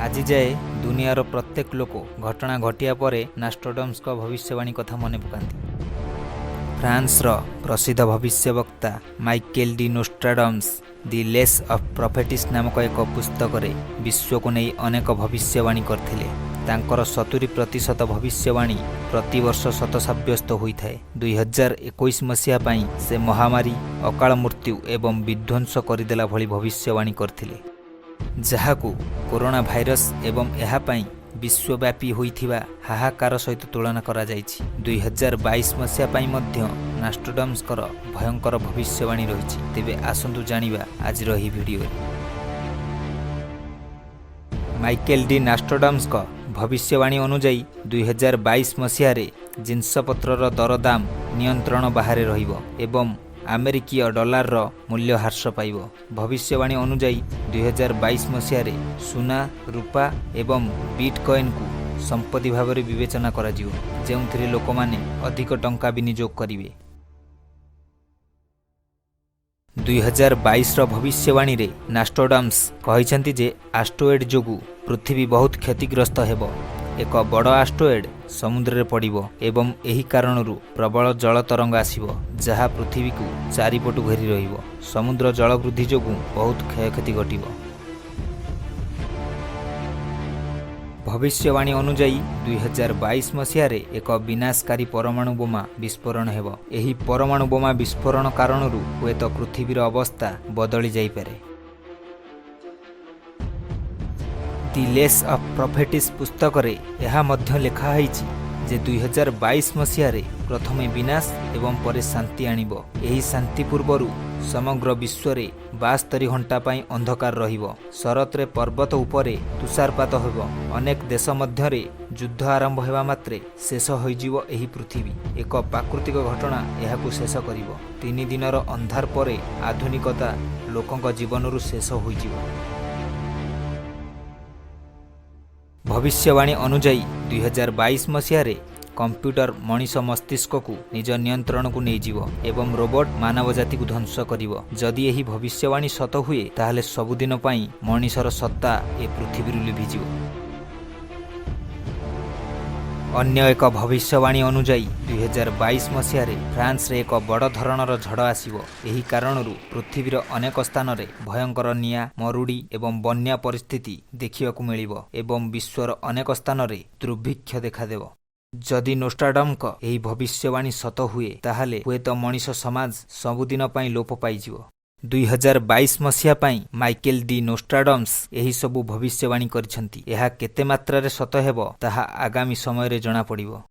ଆଜି ଯାଏ ଦୁନିଆର ପ୍ରତ୍ୟେକ ଲୋକ ଘଟଣା ଘଟିବା ପରେ ନାଷ୍ଟ୍ରୋଡମ୍ସଙ୍କ ଭବିଷ୍ୟବାଣୀ କଥା ମନେ ପକାନ୍ତି। ଫ୍ରାନ୍ସର ପ୍ରସିଦ୍ଧ ଭବିଷ୍ୟବକ୍ତା Michael de Nostradamus the les of prophecies ନାମକ ଏକ ପୁସ୍ତକରେ ବିଶ୍ୱକୁ ନେଇ ଅନେକ ଭବିଷ୍ୟବାଣୀ କରିଥିଲେ। ତାଙ୍କର 70% ଭବିଷ୍ୟବାଣୀ ପ୍ରତିବର୍ଷ ସତ ସାବ୍ୟସ୍ତ ହୋଇଥାଏ। 2021 ମସିହା ପାଇଁ ସେ ମହାମାରୀ, ଅକାଳ ମୃତ୍ୟୁ ଏବଂ ବିଧ୍ୱଂସ କରିଦେଲା ଭଳି ଭବିଷ୍ୟବାଣୀ କରିଥିଲେ, ଯାହାକୁ କରୋନା ଭାଇରସ ଏବଂ ଏହା ପାଇଁ ବିଶ୍ୱବ୍ୟାପୀ ହୋଇଥିବା ହାହାକାର ସହିତ ତୁଳନା କରାଯାଇଛି। 2022 ମସିହା ପାଇଁ ମଧ୍ୟ ନାଷ୍ଟ୍ରୋଡମ୍ସଙ୍କର ଭୟଙ୍କର ଭବିଷ୍ୟବାଣୀ ରହିଛି। ତେବେ ଆସନ୍ତୁ ଜାଣିବା ଆଜିର ଏହି ଭିଡ଼ିଓରେ। ମାଇକେଲ ଡି ନାଷ୍ଟ୍ରୋଡମ୍ସଙ୍କ ଭବିଷ୍ୟବାଣୀ ଅନୁଯାୟୀ, 2022 ମସିହାରେ ଜିନିଷପତ୍ରର ଦରଦାମ ନିୟନ୍ତ୍ରଣ ବାହାରେ ରହିବ ଏବଂ ଆମେରିକୀୟ ଡଲାରର ମୂଲ୍ୟ ହ୍ରାସ ପାଇବ। ଭବିଷ୍ୟବାଣୀ ଅନୁଯାୟୀ, 2022 ମସିହାରେ ସୁନା, ରୂପା ଏବଂ ବିଟ୍ କଏନ୍କୁ ସମ୍ପତ୍ତି ଭାବରେ ବିବେଚନା କରାଯିବ, ଯେଉଁଥିରେ ଲୋକମାନେ ଅଧିକ ଟଙ୍କା ବିନିଯୋଗ କରିବେ। 2022ର ଭବିଷ୍ୟବାଣୀରେ ନାଷ୍ଟ୍ରୋଡମ୍ସ କହିଛନ୍ତି ଯେ ଆଷ୍ଟ୍ରୋଏଡ୍ ଯୋଗୁଁ ପୃଥିବୀ ବହୁତ କ୍ଷତିଗ୍ରସ୍ତ ହେବ। ଏକ ବଡ଼ ଆଷ୍ଟ୍ରୋଏଡ୍ ସମୁଦ୍ରରେ ପଡ଼ିବ ଏବଂ ଏହି କାରଣରୁ ପ୍ରବଳ ଜଳ ତରଙ୍ଗ ଆସିବ, ଯାହା ପୃଥିବୀକୁ ଚାରିପଟୁ ଘେରି ରହିବ। ସମୁଦ୍ର ଜଳ ବୃଦ୍ଧି ଯୋଗୁଁ ବହୁତ କ୍ଷୟକ୍ଷତି ଘଟିବ। ଭବିଷ୍ୟବାଣୀ ଅନୁଯାୟୀ, 2022 ମସିହାରେ ଏକ ବିନାଶକାରୀ ପରମାଣୁ ବୋମା ବିସ୍ଫୋରଣ ହେବ। ଏହି ପରମାଣୁ ବୋମା ବିସ୍ଫୋରଣ କାରଣରୁ ହୁଏତ ପୃଥିବୀର ଅବସ୍ଥା ବଦଳି ଯାଇପାରେ। ଦି ଲେସ୍ ଅଫ୍ ପ୍ରଫେଟିସ୍ ପୁସ୍ତକରେ ଏହା ମଧ୍ୟ ଲେଖା ହୋଇଛି ଯେ 2022 ମସିହାରେ ପ୍ରଥମେ ବିନାଶ ଏବଂ ପରେ ଶାନ୍ତି ଆଣିବ। ଏହି ଶାନ୍ତି ପୂର୍ବରୁ ସମଗ୍ର ବିଶ୍ୱରେ 72 ଘଣ୍ଟା ପାଇଁ ଅନ୍ଧକାର ରହିବ। ଶରତରେ ପର୍ବତ ଉପରେ ତୁଷାରପାତ ହେବ। ଅନେକ ଦେଶ ମଧ୍ୟରେ ଯୁଦ୍ଧ ଆରମ୍ଭ ହେବା ମାତ୍ରେ ଶେଷ ହୋଇଯିବ ଏହି ପୃଥିବୀ। ଏକ ପ୍ରାକୃତିକ ଘଟଣା ଏହାକୁ ଶେଷ କରିବ। 3 ଦିନର ଅନ୍ଧାର ପରେ ଆଧୁନିକତା ଲୋକଙ୍କ ଜୀବନରୁ ଶେଷ ହୋଇଯିବ। ଭବିଷ୍ୟବାଣୀ ଅନୁଯାୟୀ, 2022 ମସିହାରେ କମ୍ପ୍ୟୁଟର ମଣିଷ ମସ୍ତିଷ୍କକୁ ନିଜ ନିୟନ୍ତ୍ରଣକୁ ନେଇଯିବ ଏବଂ ରୋବୋଟ ମାନବ ଜାତିକୁ ଧ୍ୱଂସ କରିବ। ଯଦି ଏହି ଭବିଷ୍ୟବାଣୀ ସତ ହୁଏ, ତାହେଲେ ସବୁଦିନ ପାଇଁ ମଣିଷର ସତ୍ତା ଏ ପୃଥିବୀରୁ ଲିଭିଯିବ। ଅନ୍ୟ ଏକ ଭବିଷ୍ୟବାଣୀ ଅନୁଯାୟୀ, 2022 ମସିହାରେ ଫ୍ରାନ୍ସରେ ଏକ ବଡ଼ ଧରଣର ଝଡ଼ ଆସିବ। ଏହି କାରଣରୁ ପୃଥିବୀର ଅନେକ ସ୍ଥାନରେ ଭୟଙ୍କର ନିଆଁ, ମରୁଡ଼ି ଏବଂ ବନ୍ୟା ପରିସ୍ଥିତି ଦେଖିବାକୁ ମିଳିବ ଏବଂ ବିଶ୍ୱର ଅନେକ ସ୍ଥାନରେ ଦୁର୍ଭିକ୍ଷ ଦେଖାଦେବ। ଯଦି ନୋଷ୍ଟ୍ରାଡମ୍ଙ୍କ ଏହି ଭବିଷ୍ୟବାଣୀ ସତ ହୁଏ, ତାହେଲେ ହୁଏତ ମଣିଷ ସମାଜ ସବୁଦିନ ପାଇଁ ଲୋପ ପାଇଯିବ। 2022 ମସିହା ପାଇଁ ମାଇକେଲ ଡି ନୋଷ୍ଟ୍ରାଡମ୍ସ ଏହିସବୁ ଭବିଷ୍ୟବାଣୀ କରିଛନ୍ତି। ଏହା କେତେ ମାତ୍ରାରେ ସତ ହେବ, ତାହା ଆଗାମୀ ସମୟରେ ଜଣାପଡ଼ିବ।